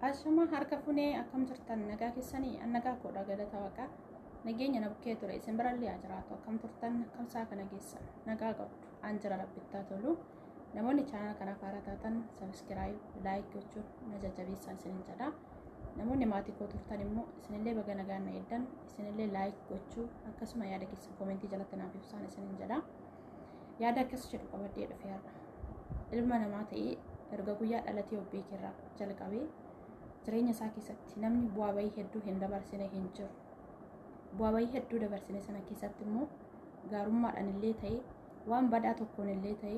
Ashama harka funee, akkam jirtan? Nagaa keessanii? An nagaa koodha, galata Waaqaa. Nageenya na bukkee ture isin birallee haa jiraatu. Akkam turtan? Akkam isaa kana geessan? Nagaa qabdu? An jira, rabbittaa tolu. Namoonni channel kanaaf haaraa taatan subscribe, like gochuun na jajjabeessaa isinin jedha. Namoonni maatii koo turtan immoo isinillee baga nagaan na eeddan. Isinillee like gochuu, akkasuma yaada keessan comment jalatti naaf ibsaan isinin jedha. Yaada akkas jedhu qabadhee dhufe har'a. Ilma namaa ta'ee erga guyyaa dhalatee of beekerraa jalqabee jireenya isaa keessatti namni bu'aa bahii hedduu hin dabarsine hin jiru. Bu'aa bahii hedduu dabarsine sana keessatti immoo gaarummaadhaan illee ta'e, waan badaa tokkoon illee ta'e,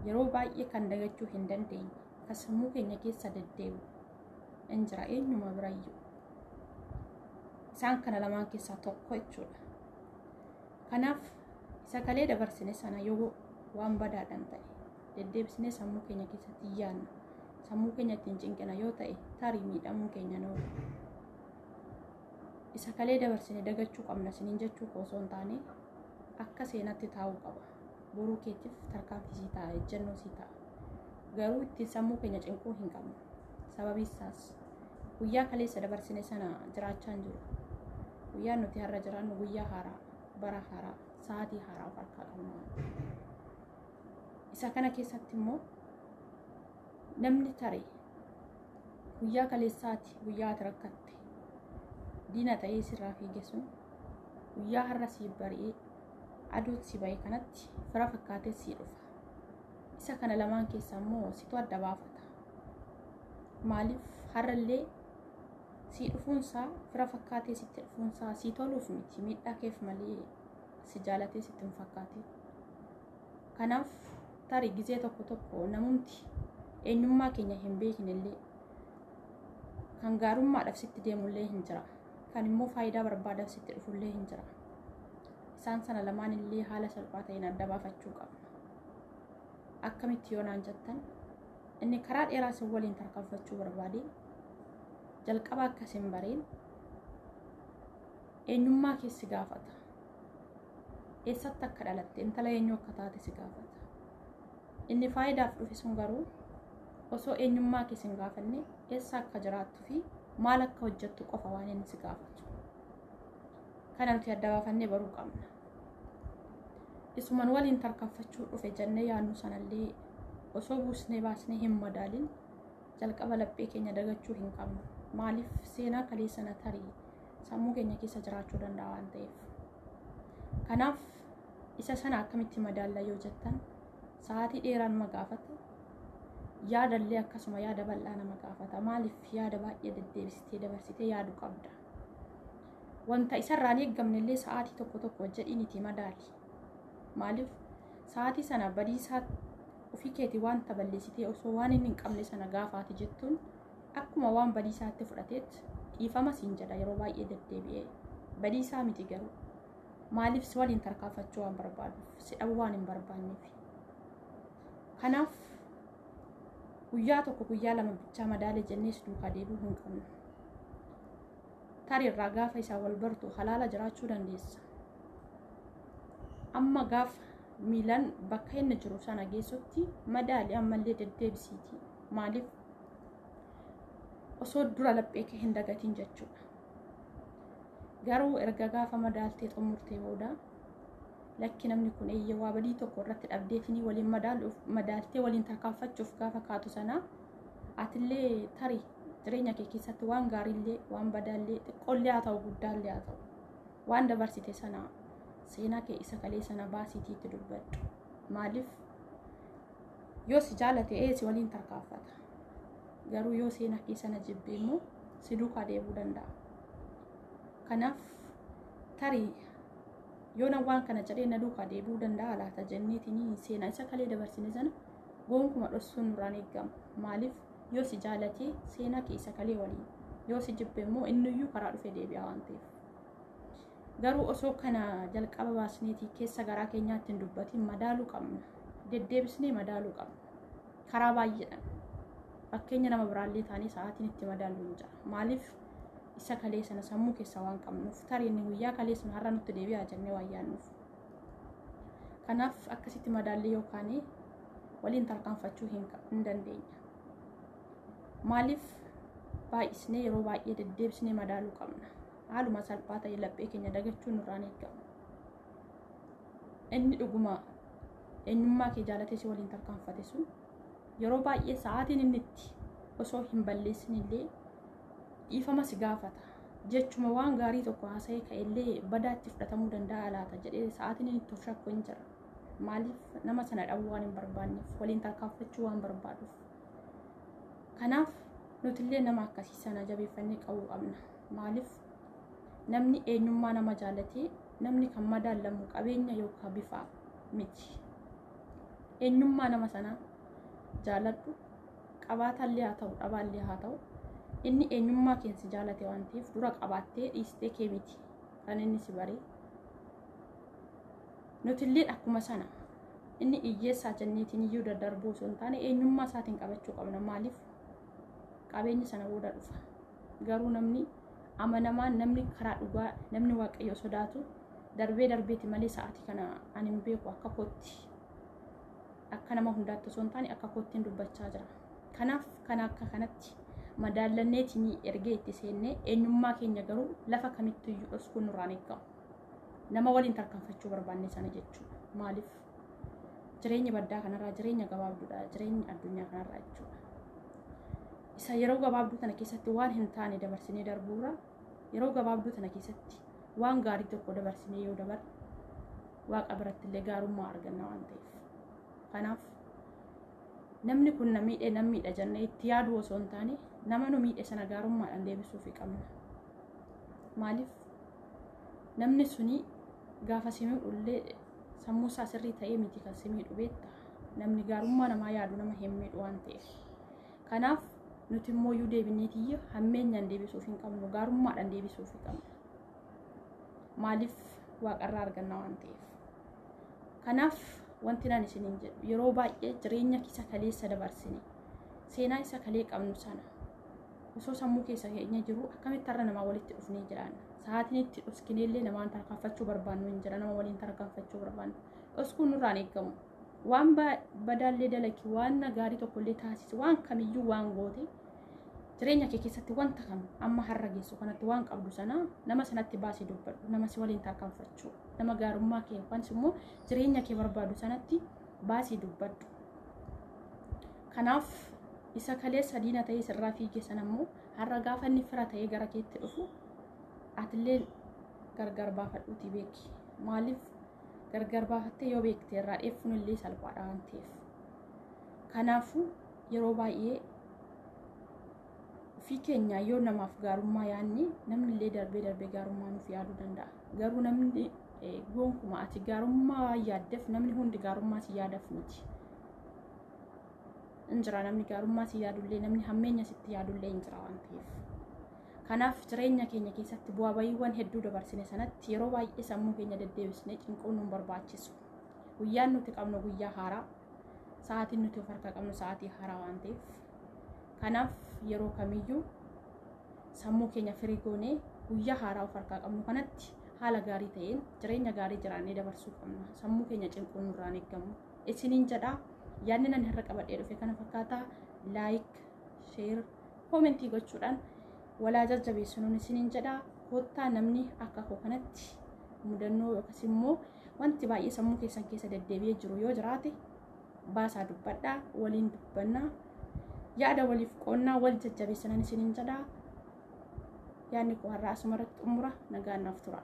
yeroo baay'ee kan dagachuu hin dandeenye, kan sammuu keenya keessa deddeebi'u hin jira eenyuma birayyuu. Isaan kana lamaan keessaa tokko jechuudha. Kanaaf isa kalee dabarsine sana yoo waan badaadhaan ta'e deddeebisnee sammuu keenya keessatti yaadna, sammuu keenya ittiin cinqina yoo ta'e, tarii miidhamuun keenya nu isa kalee dabarsine dagachuu qabna isiniin jechuu koo osoo hin taane, akka seenatti taa'uu qaba. Boruu keetiif tarkaanfii sii ta'a, ejjennoo sii ta'a. Garuu ittiin sammuu keenya cinquu hin qabnu. Sababii isaas guyyaa kaleessa dabarsine sana jiraachaa hin jiru. Guyyaan nuti har'a jiraannu guyyaa haaraa, bara haaraa, sa'aatii haaraa of harkaa qabna. Isa kana keessatti immoo namni tarii guyyaa kaleessaati, guyyaa ati rakkatte diina ta'ee sirraa fiige sun, guyyaa har'a siif bari'ee aduutti si ba'e kanatti fira fakkaatee sii dhufa. Isa kana lamaan keessaa immoo situ adda baafata. Maaliif har'allee sii dhufuunsaa, fira fakkaatee sitti dhufuunsaa sii toluuf miti, miidhaa keef malee si jaalatee sitti hin fakkaate. Kanaaf tarii gizee tokko tokko namumti eenyummaa keenya hin beeknellee kan gaarummaadhaaf sitti deemullee hin jira. Kan immoo faayidaa barbaadaaf sitti dhufullee hin jira. Isaan sana lamaan illee haala salphaa ta'een adda baafachuu qabna. Akkamitti yoo naan jettan, inni karaa dheeraa sin waliin tarkaanfachuu barbaade jalqaba akkas hin bareen eenyummaa kee si gaafata. Eessatti akka dhalatte, intala eenyu akka taate si gaafata. Inni faayidaaf dhufe sun garuu osoo eenyummaa kee sin gaafanne eessa akka jiraattuu fi maal akka hojjettu qofa waan inni si gaafatu. Kana nuti adda baafannee baruu qabna. Isuman waliin tarkaanfachuu dhufe jennee yaadnu sanallee osoo buusnee baasnee hin madaalin jalqaba laphee keenya dagachuu hin qabnu. Maaliif seenaa kalee sana tarii sammuu keenya keessa jiraachuu danda'a waan ta'eef. Kanaaf isa sana akkamitti madaalla yoo jettan, sa'aatii dheeraa nama gaafata. Yaadallee akkasuma yaada bal'aa nama gaafata. Maaliif yaada baay'ee deddeebistee dabarsitee yaadu qabda. Wanta isarraan eeggamne illee sa'aatii tokko tokko jedhiin madaali. Maaliif sa'aatii sana badiisaa ofii keetii wanta balleessitee osoo waan inni hin qabne sana gaafaati jettuun akkuma waan badiisaatti fudhateet dhiifama siin jedha yeroo baay'ee deddeebi'ee. Badiisaa miti garuu. Maaliif si waliin tarkaanfachuu waan barbaaduuf, si dhabuu waan hin barbaanneef. Kanaaf guyyaa tokko, guyyaa lama bichaa madaalee jennees duukaa deebi'uu hin qabnu. Tarii irraa gaafa isaa wal bartu halaala jiraachuu dandeessa. Amma gaafa miilaan bakka inni jiru sana geessutti madaali ammallee deddeebisiiti. Maaliif osoo dura laphee kee hin dagatiin jechuudha. Garuu erga gaafa madaaltee xumurtee booda, lakki, namni kun eeyyee waa badii tokko irratti dhabdeetinii waliin madaaluuf, madaaltee waliin tarkaanfachuuf gaafa kaatu sana, atillee tarii jireenya kee keessatti waan gaariillee, waan badaallee, xiqqoollee haa ta'u, guddaallee haa ta'u, waan dabarsite sana seenaa kee isa kalee sana baasiitiitti dubbadhu. Maaliif yoo si jaalate ee si waliin tarkaanfata. Garuu yoo seenaa kee sana jibbe immoo si duukaa deemuu danda'a. Kanaaf tarii yoo na waan kana jedhee na duukaa deebi'uu danda'a laata jenneetiin seenaa isa kalee dabarsine sana gonkuma dhossuun nurraan eeggamu. Maaliif yoo si jaalatee seenaa kee isa kalee waliin, yoo si jibbe immoo inniyyuu karaa dhufe deebi'a waan ta'eef. Garuu osoo kana jalqaba baasneetii keessa garaa keenyaatti hin dubbatin madaaluu qabna. Deddeebisnee madaaluu qabna. Karaa baay'eedhaan. Fakkeenya nama biraallee taanee sa'aatiin itti madaallu hin jira. Maaliif isa kalee sana sammuu keessa waan qabnuuf, tarii inni guyyaa kalee sun har'a nutti deebi'aa jennee waan yaadnuuf. Kanaaf akkasitti madaallee yookaan waliin tarkaanfachuu hin dandeenya. Maaliif Baay'isnee yeroo baay'ee deddeebisnee madaaluu qabna. Haaluma salphaa ta'e laphee keenya dagachuun nurraan eegamu. Inni dhuguma eenyummaa kee jaalatee si waliin tarkaanfate sun yeroo baay'ee sa'aatiin inni itti osoo hin balleessin illee dhiifama si gaafata. Jechuma waan gaarii tokko haasa'ee ka'ellee badaatti fudhatamuu danda'a laata jedhee sa'aatiin inni itti of shakku hin jira. Maaliif nama sana dhabuu waan hin barbaanneef, waliin tarkaanfachuu waan barbaaduuf. Kanaaf nutillee nama akkasii sana jabeeffannee qabuu qabna. Maaliif namni eenyummaa nama jaalatee namni kan madaalamu qabeenya yookaan bifa miti. Eenyummaa nama sanaa jaaladhu, qabaataallee haa ta'u dhabaallee haa ta'u, inni eenyummaa keensi jaalate waan ta'eef dura qabaattee dhiistee kee miti kan inni si baree. Nutillee akkuma sana inni hiyyeessaa jenneetiin iyyuu daddarbuu osoo hin taane eenyummaa isaatiin qabachuu qabna. Maaliif qabeenyi sana booda dhufa. Garuu namni amanamaan, namni karaa dhugaa, namni Waaqayyo sodaatu darbee darbeeti malee sa'aatii kana ani hin beeku akka kootti, akka nama hundaatti osoo hin taane akka koottiin dubbachaa jira. Kanaaf kana akka kanatti madaallanneetiin ergee itti seennee eenyummaa keenya garuu lafa kamittiyyuu dhoskuun nurraan eegamu. Nama waliin tarkaanfachuu barbaanne sana jechuudha. Maaliif jireenya baddaa kanarraa jireenya gabaabduudha, jireenya addunyaa kanarraa jechuudha. Isa yeroo gabaabduu tana keessatti waan hin taane dabarsinee darbuurra yeroo gabaabduu tana keessatti waan gaarii tokko dabarsinee yoo dabarre Waaqa biratti illee gaarummaa arganna waan ta'eef. Kanaaf namni kun na miidhe na miidha jennee itti yaaduu osoo hin taane nama nu miidhe sana gaarummaadhaan deebisuufii qabna. Maaliif namni suni gaafa si miidhu illee sammuu isaa sirrii ta'ee miti kan si miidhu beekta. Namni gaarummaa namaa yaadu nama hin miidhu waan ta'eef. Kanaaf nuti immoo iyyuu deebineetiyya hammeenyaan deebisuuf hin qabnu, gaarummaadhaan deebisuuf qabna. Maaliif waaqarraa arganna waan ta'eef. Kanaaf wanti naan isiniin jedhu yeroo baay'ee jireenya isa kaleessa dabarsine, seenaa isa kalee qabnu sana osoo sammuu keessa keenya jiru akkamitti har'a namaa walitti dhufnee jiraanna. Sa'aatiin itti dhoskinee namaan tarkaanfachuu barbaannu hin jira, nama waliin tarkaanfachuu barbaannu. Dhoskuun nurraan eegamu. Waan badaallee dalagi, waan gaarii tokkollee taasisi, waan kamiyyuu waan goote jireenya kee keessatti wanta kam amma har'a geessu kanatti waan qabdu sana nama sanatti baasii dubbadhu, nama si waliin tarkaanfachuu, nama gaarummaa kee yookaan immoo jireenya kee barbaadu sanatti baasii dubbadhu. Kanaaf isa kaleessa diina ta'ee sirraa fiige sana immoo har'a gaafa inni fira ta'ee gara keetti dhufu atillee gargar baafadhuutii beeki. Maaliif gargar baafattee yoo beekte irraa dheeffuun illee salphaadha waan ta'eef. Kanaafuu yeroo baay'ee ofii keenya yoo namaaf gaarummaa yaadne namni illee darbee darbee gaarummaa nuuf yaaduu danda'a. Garuu namni gonkumaa ati gaarummaa yaaddeef namni hundi gaarummaa si yaadaaf miti. Hin jira namni gaarummaa si yaadullee, namni hammeenya sitti yaadullee hin jira waan ta'eef. Kanaaf jireenya keenya keessatti bu'aa bahiiwwan hedduu dabarsine sanatti yeroo baay'ee sammuu keenya deddeebisnee cinquun nu barbaachisu. Guyyaan nuti qabnu guyyaa haaraa, sa'aatiin nuti of harkaa qabnu sa'aatii haaraa waan ta'eef. Kanaaf yeroo kamiyyuu sammuu keenya firii goonee guyyaa haaraa of harkaa qabnu kanatti haala gaarii ta'een jireenya gaarii jiraannee dabarsuu qabna. Sammuu keenya cinquun nurraan eeggamu. Isiniin jedhaa, yaadni nan irra qabadhee dhufe kana fakkaataa. Like, share, comment gochuudhaan walaa jajjabeessinuun isiniin jedhaa. Kottaa namni akka koo kanatti mudannoo yookaas immoo wanti baay'ee sammuu keessan keessa deddeebi'ee jiru yoo jiraate baasaa dubbadhaa, waliin dubbannaa, yaada waliif qoonnaa, wal jajjabeessinan isiniin jedhaa. Yaadni koo har'a asuma irratti xumura. Nagaan naaf tura.